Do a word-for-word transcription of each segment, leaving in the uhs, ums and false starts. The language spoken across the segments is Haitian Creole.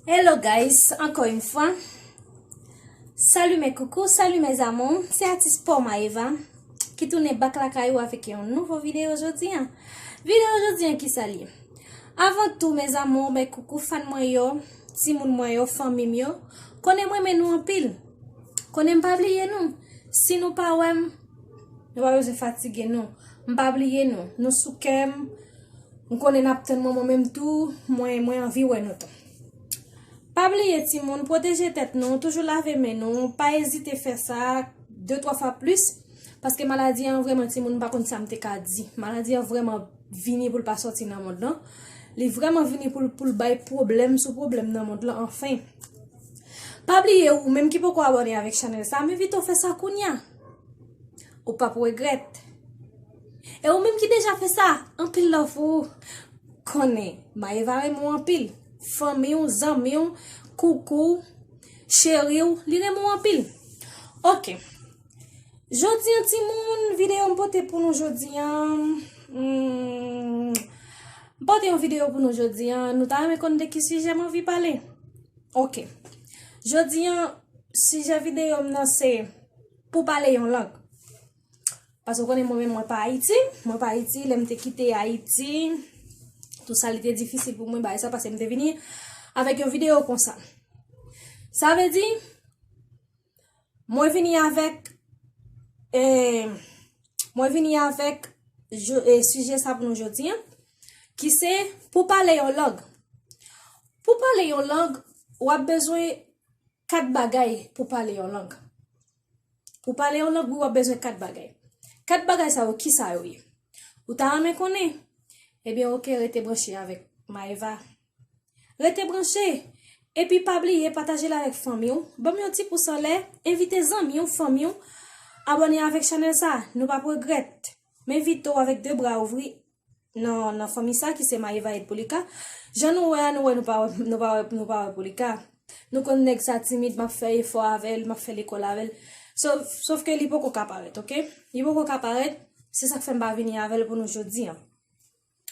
Hello guys, encore une fois. Salut mes coucous, salut mes amours. Se atis pa w Maëva ki tounen back lakay ou avèk yon nouvo videyo jodi a. Videyo jodi a ki sa l ye? Avan tou, mes amours, mes coucous, fan mwen yo, timoun mwen yo, fanmi m yo, konnen m renmen nou anpil. Konnen m pa bliye nou. Si nou pa wè m, nou pa bezwen fatige nou. M pa bliye nou. Nou sou kè m. M konnen n ap tann mwen, mwen menm tou, mwen, mwen anvi wè nou tou. Pa bliye timoun, pwoteje tèt nou, toujou lave men nou, pa ezite fè sa de twa fwa plis, paske maladi an vrèman timoun, m pa konn sa m te ka di. Maladi an vrèman vini pou l pa sòti nan mond lan. Li vrèman vini pou l, pou l bay pwoblèm sou pwoblèm nan mond lan, anfen. Pa bliye, ou menm ki poko abòne avèk chanèl sa, m envite w fè sa kounye a. Ou p ap regrèt. E ou menm ki deja fè sa, anpil love pou ou. Konnen, Maëva renmen w anpil. Fanmi w, zanmi w, koukou, cheri w, li renmen w anpil. Ok. Jodi a, timoun, videyo m pote pou nou jodi a, hmm, m pote yon videyo pou nou jodi a. Nou ta renmen konn de ki sijè m anvi pale? Ok. Jodi a, sijè videyo m nan se pou pale yon lang. Paske w konnen mwen menm, mwen pa Ayiti. Mwen pa Ayiti, lè m te kite Ayiti, tou sa li te difisil pou mwen bay sa, paske m te vini avèk yon videyo konsa. Sa vle di, mwen vini avèk, eh, mwen vini avèk jo- eh, sijè sa pou nou jodi a, ki se pou pale yon lang. Pou pale yon lang, w ap bezwen kat bagay pou pale yon lang. Pou pale yon lang, wi, w ap bezwen kat bagay. Kat bagay sa yo, ki sa yo ye? Ou ta renmen konnen? Ebyen, ok, rete branche avèk Maëva. Rete branche! Epi pa bliye pataje l avèk fanmi w. Ban m yon ti pous anlè, envite zanmi w, fanmi w, abòne avèk chanèl sa, nou p ap regrèt. M envite w avèk de bra ouvri nan, nan fanmi sa ki se Maëva et Polika. Jan nou wè a, nou wè nou pa wè, nou pa wè, nou pa wè Polika. Nou konn nèg sa timid, m ap fè efò avè l, m ap fè lekòl avè l. Sof, sof ke li poko ka parèt, ok? Li poko ka parèt, se sa k fè m pa vini avè l pou nou jodi a.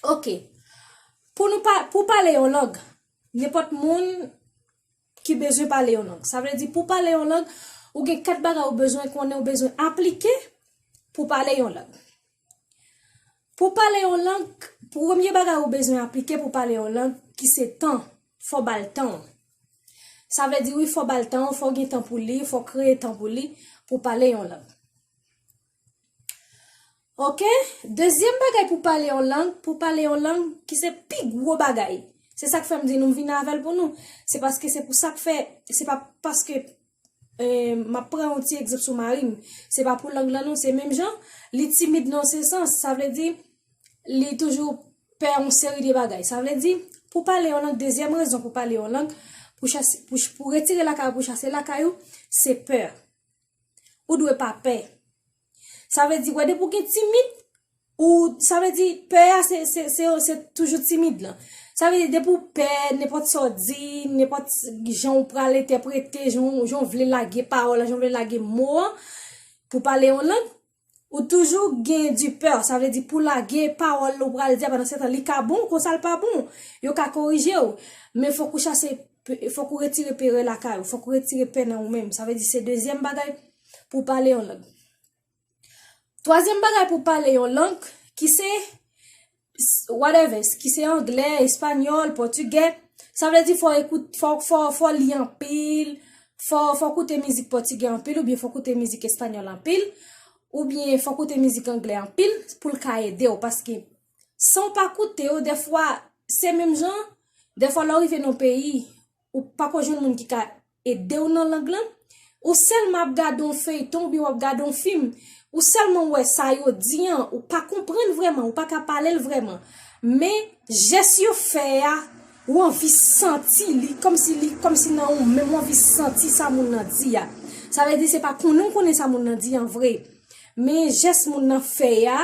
Ok. Pou nou pa, pou pale yon lang, nenpòt moun ki bezwen pale yon lang. Sa vle di, pou pale yon lang, ou gen kat bagay ou bezwen konnen, ou bezwen aplike pou pale yon lang. Pou pale yon lang, premye bagay ou bezwen aplike pou pale yon lang, ki se tan, fò ba l tan w. Sa vle di, wi, fò ba l tan w, fò gen tan pou li, fò kreye tan pou li, pou pale yon lang. Ok? Dezyèm bagay pou pale yon lang, pou pale yon lang, ki se pi gwo bagay. Se sa k fè m di nou m vin avè l pou nou. Se paske se pou sa k fè, se pa paske, eh, m ap pran yon ti egzanp sou mari m. Se pa pou lang lan non, se menm jan, li timid nan se sans. Sa vle di, li toujou pè yon seri de bagay. Sa vle di, pou pale yon lang, dezyèm rezon pou pale yon lang, pou chase, pou, pou retire lakay ou, pou chase lakay ou, se pè. Ou dwe pa pè. Sa vle di, wè, depi w gen timid, ou, sa vle di, pè a, se, se, se, se toujou timid lan. Sa vle di, depi w pè, nenpòt sa w di, nenpòt jan w pral entèprete, jan, w- jan w vle lage pawòl la, jan w vle lage mo an, pou pale yon lang, ou toujou gen di pè. Sa vle di, pou lage pawòl ou pral di a, pandan se tan, li ka bon, konsa l pa bon. Yo ka korije w. Men fòk ou chase, fòk ou retire pè lakay ou, fòk ou retire pè nan ou menm. Sa vle di, se dezyèm bagay pou pale yon lang. Twazyèm bagay pou pale yon lang, ki se whatever, ki se anglè, espanyòl, pòtigè, sa vle di fò ekout, fò, fò, fò li anpil, fò, fò koute mizik pòtigè anpil, oubyen fò koute mizik espanyòl anpil, oubyen fò koute mizik anglè anpil, pou l ka ede w, paske san w pa koute yo, dèfwa, se menm jan, dèfwa lè w rive nan yon peyi, ou pa ko jwenn moun ki ka ede w nan lang lan, ou sèlman ap gade yon feyton oubyen w ap gade yon fim, ou sèlman wè sa yo di an, ou pa konprann vrèman, ou pa ka pale l vrèman. Men, jès yo fè a, ou anvi santi li, kòmsi li, kòmsi nan ou menm ou anvi santi sa moun nan di a. Sa vle di se pa konnen w konnen sa moun nan di an vre. Men jès moun nan fè a,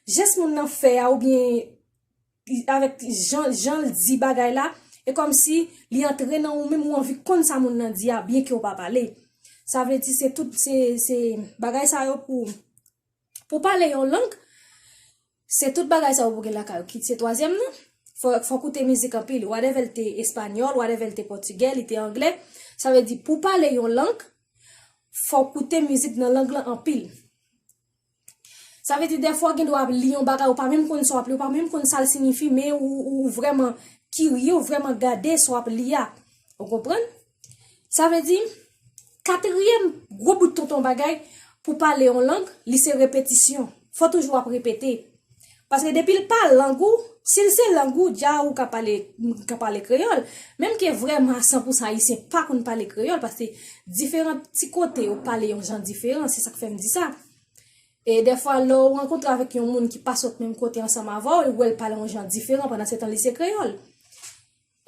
jès moun nan fè a oubyen avèk jan, jan l di bagay la, e kòmsi li antre nan ou menm, ou anvi konn sa moun nan di a, byen ke w pa pale. Sa vle di se tout, se, se bagay sa yo pou, pou pale yon lang, se tout bagay sa yo pou gen lakay ou, ki se twazyèm nan. Fò, fò koute mizik anpil. Whatever l te espanyòl, whatever l te pòtigè, li te anglè. Sa vle di, pou pale yon lang, fò koute mizik nan lang lan anpil. Sa vle di, dèfwa, gen dwa ap li yon bagay, ou pa menm konn sa w ap li, ou pa menm konn sa l siyifi, men ou, ou, ou vrèman kirye, ou vrèman gade sa w ap li a. Ou konprann? Sa vle di, katriyèm gwo bout tonton bagay pou pale yon lang, li se repetisyon. Fò toujou ap repete. Paske depi l pa lang ou, si l se lang ou, dja ou ka pale, ka pale kreyòl. Menm ke vrèman a san pou san ayisyen pa konn pale kreyòl, paske diferan ti kote yo pale yon jan diferan, se sa k fè m di sa. E dèfwa, lè w rankontre avèk yon moun ki pa sot menm kote ansanm avè w, ou wè l pale yon jan diferan, pandan se tan li se kreyòl.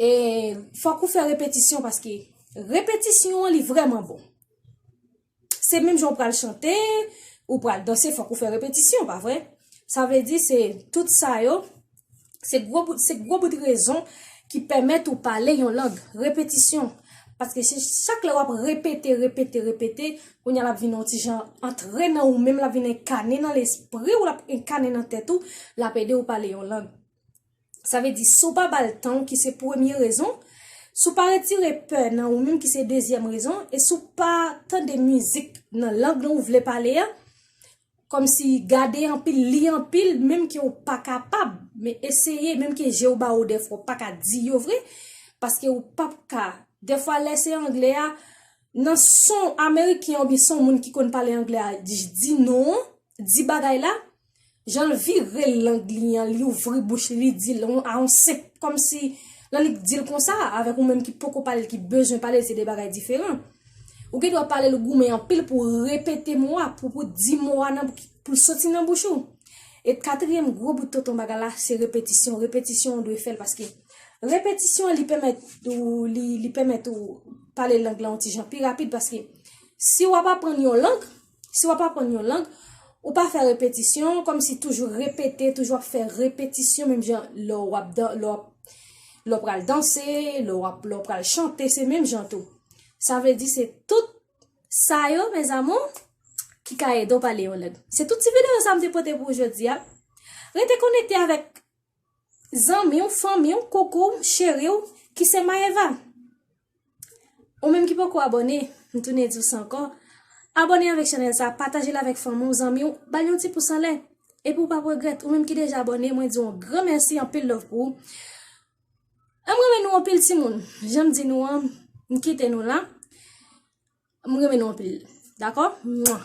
E fòk ou fè repetisyon, paske repetisyon an, li vrèman bon. Se menm jan w pral chante, ou pral danse, fòk ou fè repetisyon, pa vre? Sa vle di, se tout sa yo, se gwo bout, se gwo bout rezon ki pèmèt ou pale yon lang. Repetisyon. Paske se chak lè w ap repete, repete, repete, kounye a l ap vin yon ti jan antre nan ou menm, l ap vin enkane nan lespri w, l ap enkane nan tèt ou, l ap ede w pale yon lang. Sa vle di, si w pa ba l tan w, ki se premye rezon, si w pa retire pè nan ou menm, ki se dezyèm rezon, e si w pa tande mizik nan lang nan ou vle pale a, kòmsi gade anpil, li anpil, menm ke w pa kapab, men eseye, menm ke je w ba ou dèfwa, w pa ka di yo vre, paske ou p ap ka. Dèfwa, lè se anglè a, nan son ameriken oubyen son moun ki konn pale anglè a, di, di non an, di bagay la, jan l vire lang li an, li ouvri bouch li, li di l on, a on senp, kòmsi, lè li di l konsa, avèk ou menm ki poko pale l, ki bezwen pale l, se de bagay diferan. Ou gen dwa pale l, ou goumen anpil pou w repete mo a, pou, pou di mo a nan, pou l soti nan bouch ou. E katriyèm gwo bout tonton bagay la, se repetisyon. Repetisyon, ou dwe fè l, paske repetisyon, li pèmèt ou, li, li pèmèt ou pale lang lan yon ti jan pi rapid, paske si w ap aprann yon lang, si w ap aprann yon lang, ou pa fè repetisyon, kòmsi toujou repete, toujou ap fè repetisyon, menm jan lè w ap dan-, lè w ap, lè w pral danse, lè w ap, lè w pral chante, se menm jan tou. Sa vle di se tout sa yo, mes amours, ki ka ede w pale yon lang. Se tout ti videyo sa m te pote pou ou jodi a. Rete konekte avèk zanmi w, fanmi w, koukou, cheri w, ki se Maëva. Ou menm ki poko abòne, m tounen di w sa ankò. Abòne avèk chanèl sa, pataje l avèk fanmi w, zanmi w, ba l yon ti pous anlè. Epi w p ap regrèt, ou menm ki deja abòne, mwen di w yon gran mèsi, anpil love pou ou. M renmen nou anpil timoun. Jan m di nou an, m kite nou la. M renmen nou anpil. Dakò? Mwa.